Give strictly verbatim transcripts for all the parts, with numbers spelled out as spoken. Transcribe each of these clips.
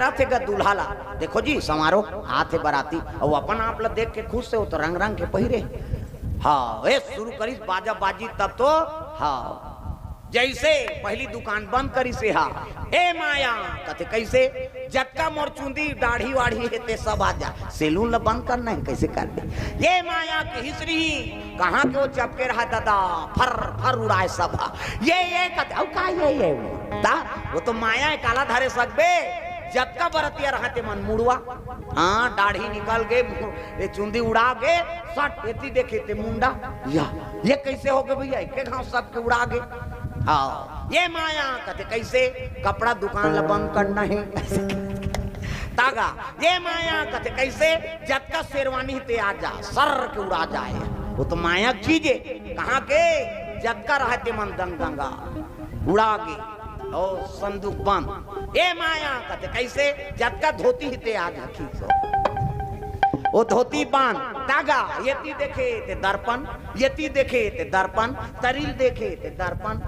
रथे गा दूल्हा ला, देखो जी समारोह आथे बराती, अउ अपन आप ला देख के खुश हे, वो तो रंग रंग के पहिरे। हाँ, ए शुरू करिस बाजा बाजी तब तो। हाँ, जैसे पहली दुकान बंद करिस हे, हाँ, ए माया, कथे कैसे? जतका मोर चुंदी दाढ़ी वाढ़ी हे ते सब आ जा, सैलून ला बंद करना हे, कैसे कर दे? ये माया की हिसरी कहाँ के वो चपके रहा दादा, फर फर उड़ाए सब। ये ये कथे, अउ का ये ये? ता वो तो माया हे, काला धरे सकबे। जतका बरतिया रहा ते मन मुड़वा, हाँ, दाढ़ी निकल गे, मु-, ये चुंदी उड़ा गे, सट एती देखे ते मुंडा। या, ये कैसे हो गे भैया? एके घाव सबके उड़ा गे। हाँ, ये माया कथे कैसे? कपड़ा दुकान ला बंद करना हे। तागा, ये माया कथे कैसे? जतका शेरवानी ते आ जा, सर के उड़ा जाए। वो तो माया चीजे, कहाँ के? जतका रहा ते मन दंग दंगा उड़ा गे। ओ संदूक बंद। ए माया कथे कैसे? जतका धोती हे ते आ जा खींचो। ओ धोती बंद। तागा, एती देखे ते दर्पण, एती देखे ते दर्पण, तरिल देखे ते दर्पण।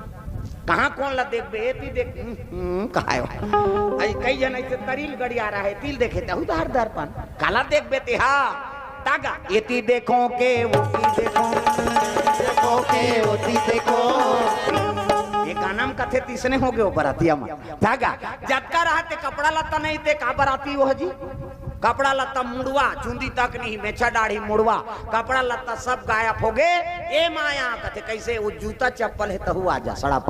कहाँ कोन ला देखबे? एती देख, हम्म, हम्म, कहाय हो? अई कई झन ऐसे तरिल गड़िया रहा हे, तिल देखे ते उधार दर्पण। काला देखबे ते हा? तागा, एती देखो के, ओती देखो, देखो के, ओती देखो। ये गाना म कथे तिसने हो गे वो बरतिया म। तागा, जतका रहा ते कपड़ा लत्ता नहीं ते का बराती वो जी? कपड़ा लत्ता मुड़वा, चुंदी तक नहीं, मेछा दाढ़ी मुड़वा, कपड़ा लत्ता सब गायब हो गे। ए माया कथे कैसे? वो जूता चप्पल हे तहू आ जा सड़प।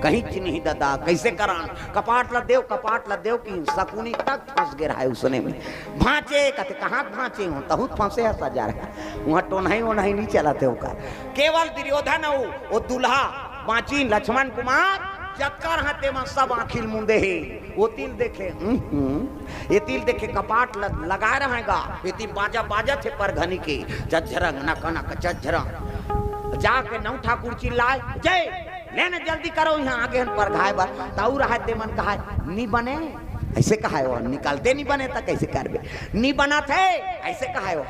कहीं चीज नहीं दादा, कैसे करान? कपाट ला देव, कपाट ला देव कि सकुनी तक फंस गे रहा हे उसने में। भांचे कथे, कहाँ भांचे हो? तहूत फंसे हे सजा रहा। वहाँ टोनही ओनही नहीं चलत हे ओकर। केवल दुर्योधन अउ वो दूल्हा बाँचिन लक्ष्मण कुमार, जतका रहा ते मन सब आँखी ल मुंदे हे। वो तिल देखे, हम्म, हम्म, ये तिल देखे कपाट ल-, लगा रहेगा। ये तिल बाजा बाजत हे परघनी के, झज्झरंग नक नक झज्झरंग। जाके नौ ठाकुर चिल्लाए, जय, लेने जल्दी करो, यहाँ आगे हन परघाए बर। तऊ रहा ते मन कहाय, नी बने, ऐसे कहाय हो, निकलते नी बने त कैसे करबे? नी बनत हे, ऐसे कहाय हो।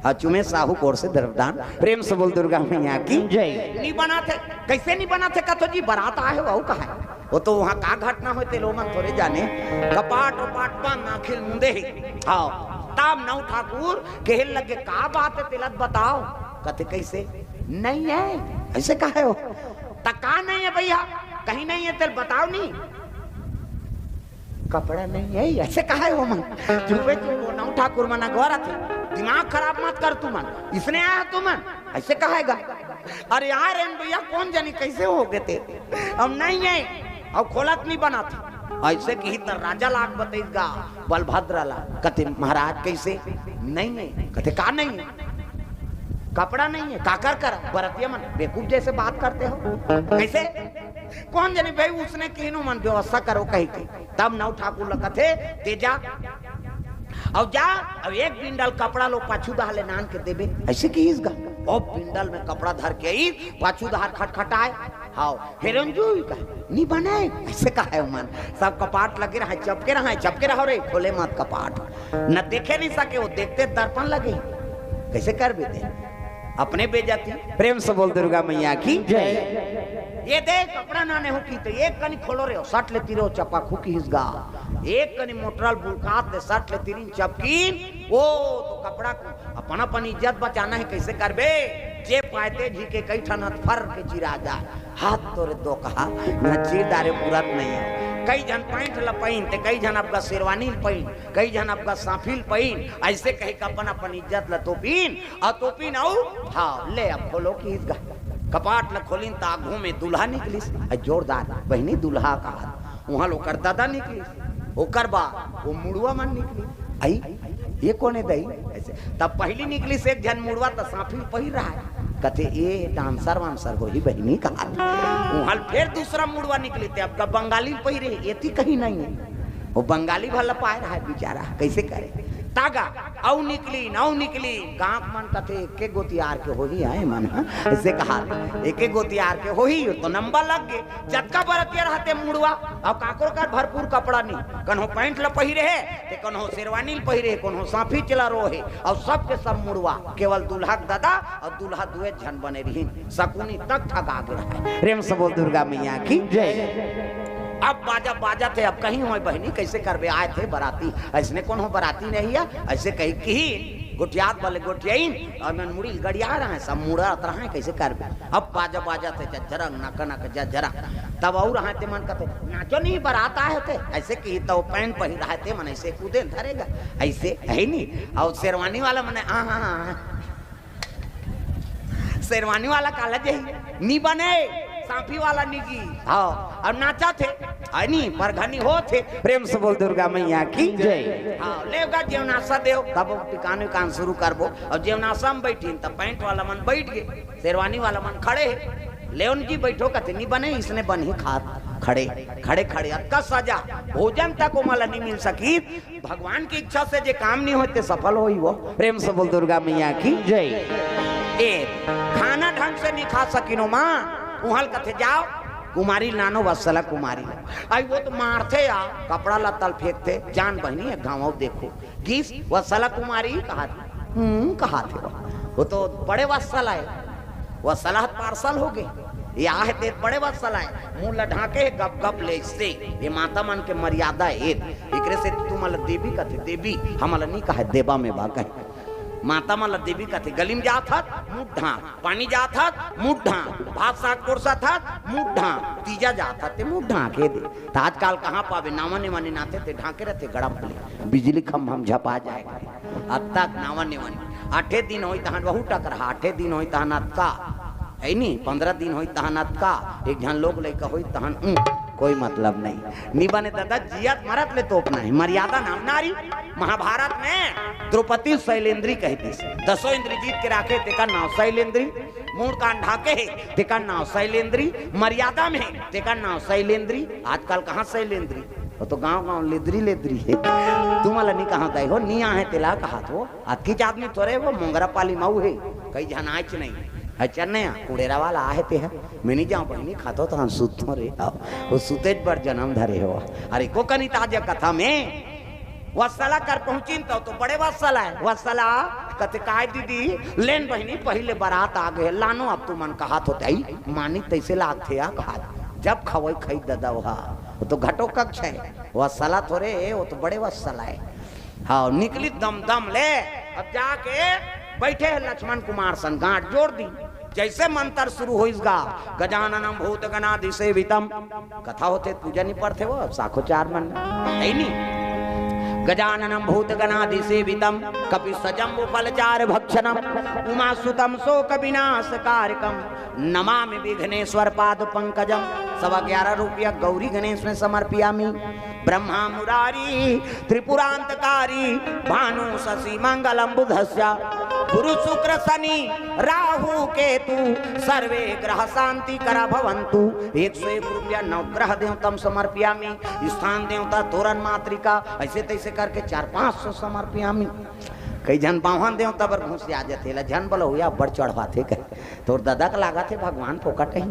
अचुमे साहू कोर से दरदान, प्रेम से बोल दुर्गा मैया की जय। नी बनत हे, कैसे नी बनत हे? कथो जी बरात आए हो, अउ कहाय? वो तो वहाँ का घटना होय ते लोमन थोरे जाने। कपाट उपाट बंद, आँखी ल मुंदे हे। हाँ, तब नौ ठाकुर कहे लगे, का बात हे तेला त बताओ। कथे कैसे? नहीं हे, ऐसे कहाय हो? त का नहीं हे भैया? कहीं नहीं हे तेला बताओ नी। कपड़ा नहीं हे, ऐसे कहाय हो मन? चुपे चुप वो नौ ठाकुर मन अगोरत हे। दिमाग खराब मत कर तू मन। इसने आया तू मन, ऐसे कहाय गा? अरे यार, एन भैया कोन जनी कैसे हो गे ते? अब नहीं हे, अब खोलत नहीं बनत हे। ऐसे किही त राजा ला आके बतईस गा, बलभद्र ला। कथे महाराज कैसे? नहीं हे। कथे का नहीं हे? कपड़ा नहीं हे, काकर करा? बरतिया मन बेवकूफ जैसे बात करते हो। कैसे? कोन जनी भाई उसने किहिन ओ मन व्यवस्था करो कहिके। तब नौ ठाकुर ल कथे, ते जा, अउ जा, अउ एक बिंडल कपड़ा ल ओ पाछू डहर ले लान के देबे, ऐसे किहिस गा। ओ बिंडल में कपड़ा धर के आइस, पाछू डहर खटखटाय, हाव, हेरंजू कहे, नी बने, ऐसे कहाय ओ मन। सब कपाट लगे रहय, चपके रहय, चपके रहो रे, खोले मत कपाट। न देखे नहीं सके, वो देखते दर्पण लगे, कैसे करबे ते? अपने बेइज्जती। प्रेम से बोल दुर्गा मैया की जय। ये देख, कपड़ा नाने हो की तो एक कनी खोलो रे, सट ले तिरो चपा खुकी हिसगा। एक कनी मोटरल बुलकात ले सट ले तिरिन चपकीन, वो तो कपड़ा को अपन अपन इज्जत बचाना हे, कैसे करबे? जे पाय ते झी के कई ठन हाथ फर के चिरा जाय। हाथ तोरे दो कहा, न चीर डारे पुरत नहीं हे। कई झन पैंट ल पहिन ते, कई झन अब गा शेरवानी ल पहिन, कई झन अब गा साफी ल पहिन, ऐसे कहे के अपन अपन इज्जत ल तोपिन, अउ तोपिन अउ, हाँ, ले अब खोलो किहिस गा। कपाट ल खोलिन त आघू में दूल्हा निकलिस, अ, जोरदार, बहिनी दूल्हा कहा, उहाँ ले ओकर ददा निकलिस, ओकर बाद वो मुड़वा मन निकलिस। अई, ये कोन हे दई? ऐसे। तब पहिली निकलिस एक झन मुड़वा त साफी पहिर रहय। कथे, "ए डांसर वांसर होही बहिनी," कहा। उहाँ ले फेर दूसरा मुड़वा निकलिस ते अब गा बंगाली पहिरे, एती कहीं नहीं हे। वो बंगाली भर ल पाय रहय बिचारा, कैसे करे? तागा, अउ निकलिन, अउ निकलिन, गाँव मन कथे, "एके गोतियार के होही आय मन," हाँ? ऐसे कहा, "एके गोतियार के होही, तो नंबर लग गे।" जतका बरतिया रहय ते मुड़वा, अउ काकरो कर भरपूर कपड़ा नी, कन्हो पैंट ल पहिरे हे, ते कन्हो शेरवानी ल पहिरे हे, कन्हो साफी चला रो हे, अउ सबके सब मुड़वा, केवल दूल्हा के ददा अउ दूल्हा दुए झन बने रहिन, सकुनी तक ठगा गे रहय। प्रेम से बोल दुर्गा मैया की जय। अब बाजा बाजत हे, अब कहीं होय बहिनी, कइसे करबे, आय थे बराती, अइसने कोनो बराती नहीं हे, अइसे कही किहिन, गोठियात बले गोठियाइन, अउ मन मुड़ी गड़िया रहे, सब मुड़त रहे, कइसे करबे। अब बाजा बाजत हे, झरंग नक नक झरंग। तब अउ रहे ते मन कथे, नाचो नहीं, बरात आय हे ते, अइसे किही, तब पैंट पहिर रहे ते मन, अइसे कूदे धरेगा, अइसे हे नी। अउ शेरवानी वाला मन, आ, आ, आ, शेरवानी वाला काला जही, नी बने, सांफी वाला नी की। हाँ, अउ नाचत हे, हे नी, परघनी होत हे। प्रेम से बोल दुर्गा मैया की जय। हाँ, लेव गा जेवनासा देव, तब टिकान विकान शुरू करबो। अउ जेवनासा म बइठिन, तब पैंट वाला मन बइठ गे, शेरवानी वाला मन खड़े हे। लेव न जी बइठो कथे, नी बने, अइसने बनही खात, खड़े, खड़े, खड़े, अतका सजा, भोजन तक ओमन ला नी मिल सकिस। भगवान के इच्छा से जे काम नी होय ते सफल होही वो। प्रेम से बोल दुर्गा मैया की जय। ए, खाना ढंग से नी खा सकिन ओमन, उहाँ ल कथे जाव, कुमारी ल लानो, वत्सला कुमारी ल। अई वो तो मारथे या, कपड़ा लत्ता ल फेंकथे, जान बहिनी एक घांव अउ देखो। गिस, वत्सला कुमारी कहाथे, हम्म, कहाथे वो। वो तो बड़े वत्सला हे। वत्सला ह त पार्सल होगे। ये आहे ते बड़े वत्सला हे। मुंह ल ढांके हे गप गप ले, अइसे। ये माता मन के मर्यादा हे। एकरे से तुमन ल देवी कथे, देवी, हमन ल नी कहे, देवा में बा कहे। माता मन ल देवी कथे, गली म जात हस, मुंह ढांक, पानी जात हस, मुंह ढांक, भात साग परोसत हस, मुंह ढांक, तीजा जात हस, ते मुंह ढांके दे। त आजकल कहाँ पाबे, नावा नेवानी नाथे ते ढांके रथे गड़प ले, बिजली खंभा म झपा जाय। अतका नावा नेवानी। आठे दिन होई तहन वहू टकरहा, आठे दिन होई तहन अतका, हे नी, पंद्रह दिन होई तहन अतका, एक झन लोग लइका होई तहन, उं, कोई मतलब नहीं। नी बने ददा, जियत मरत ले तोपना हे, मर्यादा नाम नारी। महाभारत में द्रौपदी शैलेंद्री कहितिस, दसों इंद्री जीत के राखे, तेकर नाव शैलेंद्री। मुंह कान ढांके हे, तेकर नाव शैलेंद्री। मर्यादा में हे, तेकर नाव शैलेंद्री। आजकल कहाँ शैलेंद्री, वो तो गांव गांव लेदरी लेदरी हे। तुमन ला नी कहात हे हो, नी आहे तेला कहात हो। अतकीच आदमी थोरे हे वो, मोंगरा पाली मऊ हे, कई झन आयच नहीं। अच्छा नया कुड़ेरा वाला आहे ते हे, मैं नी जांव बहिनी, खाथों तहन सुतथों रे। आओ, वो सुतेच बर जनम धरे हो। अरे को कनी ताजा कथा में वत्सला कर पहुंचिन त तो बड़े वत्सला हे। वत्सला कथे, काय दीदी, लेन बहिनी, पहिले बरात आ गे, लानो अब तुमन कहात हो तई, मानी तइसे लागथे या कहात। जब खवई खई ददा ओहा, वो तो घटो कक्ष हे, वत्सला थोरे हे, वो तो बड़े वत्सला हे। हाँ, निकली दम दम ले, अब जाके बइठे हे लक्ष्मण कुमार सन, गांठ जोड़ दी। जइसे मंतर शुरू होइस गा, गजाननम भूत गणादिसेवितम। कथा होथे, पूजा नी पड़थे वो, साखोचार मन, हे नी? गजाननम भूत गणादिसेवितम, कपि सजम्बु फलचार भक्षणम, उमा सुतम शोक विनाश कारकम, नमामि विघ्नेश्वर पाद पंकजम। सवा ग्यारह रुपया गौरी गणेश में समर्पियामी। ब्रह्मा मुरारी त्रिपुरांतकारी, भानु शशि मंगलम बुधस्य, गुरु शुक्र शनि राहु केतु, सर्वे ग्रह शांति करा भवंतु। एक सौ एक रुपया नवग्रह देवतम समर्पियामी, स्थान देवता तोरण मातृका, अइसे तइसे करके चार पाँच सौ समर्पियामी। कई झन बावन देवता बर घुसिया जथे, ला झन बलहुया बड़ चढ़वाथे कहे, तोर ददा के लागत हे भगवान फोकट हे।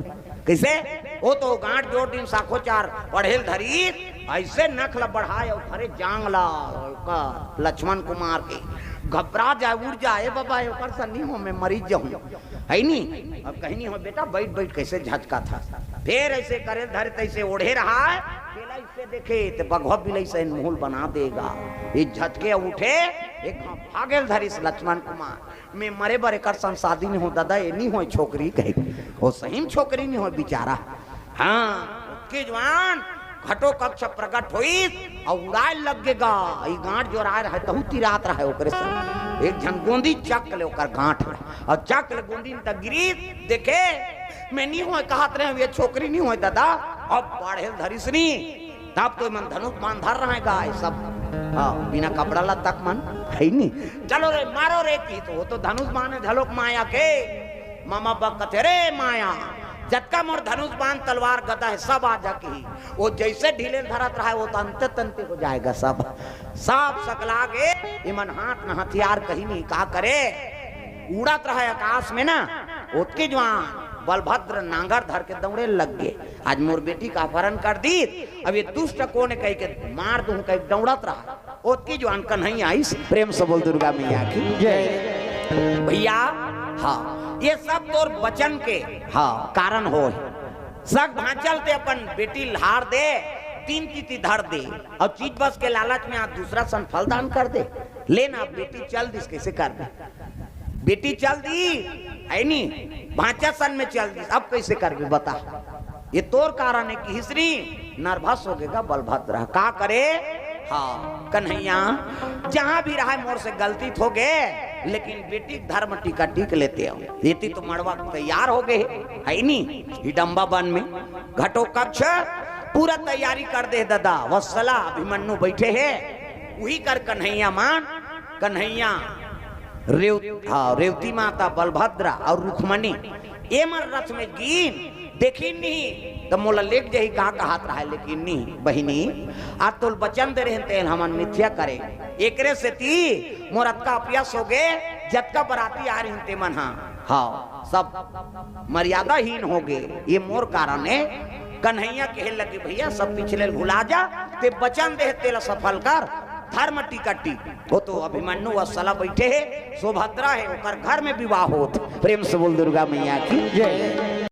कइसे? वो तो गांठ जोड़ दिन साखोचार पढ़े ल धरिस, अइसे नख ला बढ़ाय अउ धरे जांग ला, ओकर लक्ष्मण कुमार के घबरा जाय, उड़ जाय, "ए बाबा, ओकर सन नी हो, मैं मरी जाहूं।" हे नी? अब कहीं नी हो बेटा, बइठ बइठ कइसे झचकाथस। फेर अइसे करे ल धरे तइसे ओढ़े रहय, तेला अइसे देखे त बघवा बिलई सहिन मुंह ल बना दे गा। ये झचके अउ उठे, एक घांव भागे ल धरिस लक्ष्मण कुमार। मैं मरे बर एकर सन शादी नी हो ददा, ये नी होय छोकरी कहे। वो सही म छोकरी नी होय बिचारा। हाँ, ओतके जुवान घटो कक्ष प्रगट होइस अउ उड़ाय लग गे गा। ई गांठ जोराय रहय, तहू तिरात रहय ओकरे से। एक झन गोंदी चक ले ओकर गांठ ल, अउ चक ले गोंदी म त गिरिस, देखे, मैं नी होय कहत रहेंव, ये छोकरी नी होय ददा। अब बाढ़े ल धरिस नी, तब तो मन धनुष बाण धर रहय गा, ये सब। हाँ, बिना कपड़ा लत्ता के मन, हे नी? चलो रे, मारो रे, किहिस त वो तो धनुष बाण हे, झलोक माया के। ममा बक कथे, "रे माया, जतका मोर धनुष बाण तलवार गदा हे, सब आ जा," किहिस। वो जइसे ढीले ल धरत रहय, वो तो अंते तंते हो जाय गा सब। सब सकला गे, इमन हाथ में हथियार कहीं नहीं, का करे? उड़त रहय आकाश में ना, ओतके जुवान बलभद्र नांगर धर के दौड़े लग गे। आज मोर बेटी का अपहरण कर दिस, अब ये दुष्ट कोन हे कहि के मार दूं कहि दौड़त रहय। ओतके जुवान कन्हैया आइस, प्रेम से बोल दुर्गा मैया की जय। भइया, हाँ, ये सब तोर बचन के, हाँ, कारण होय। सग भांचल ते अपन बेटी ल हार दे, तीन तिथि धर दे, अउ चीज बस के लालच में आज दूसरा सन फल दान कर दे। ले ना, बेटी चल दिस, कइसे कर दे? बेटी चल दी, है नी, भांचा सन में चल दिस, अब कइसे करबे बता? ये तोर कारण हे कि हिसरी नर्वस होगे गा बलभद्र। का करे? हाँ कन्हैया, जहां भी रहे मोर से गलती होगे, लेकिन बेटी के धर्म टीका टीक लेते हो। बेटी तो मड़वा तैयार होगे हे, है नी, हिडम्बा वन में घटो कक्ष पूरा तैयारी कर दे ददा। वत्सला अभिमन्यु बइठे हे, उही कर कन्हैया मान, कन्हैया रेव-, हाँ, रेवती माता, बलभद्रा अउ रुक्मणी, ए मन रथ में गीन, देखिन नहीं त मोला लेग जही कहा कहत रहा हे, लेकिन नहीं बहिनी, आज तोल वचन दे रहेन तेल हमन मिथ्या करे। एकरे सेती मोर अतका अपयस होगे, जतका बराती आ रहिन ते मन हा, हाँ, सब मर्यादाहीन होगे, ये मोर कारण हे। कन्हैया कहे लगे, भइया सब पिछले ल भुला जा, ते वचन दे तेला सफल कर, धर्म टीका टीक। वो तो अभिमन्यु वत्सला बइठे हे, सुभद्रा हे, ओकर घर में विवाह होत। प्रेम से बोल दुर्गा मैया की जय।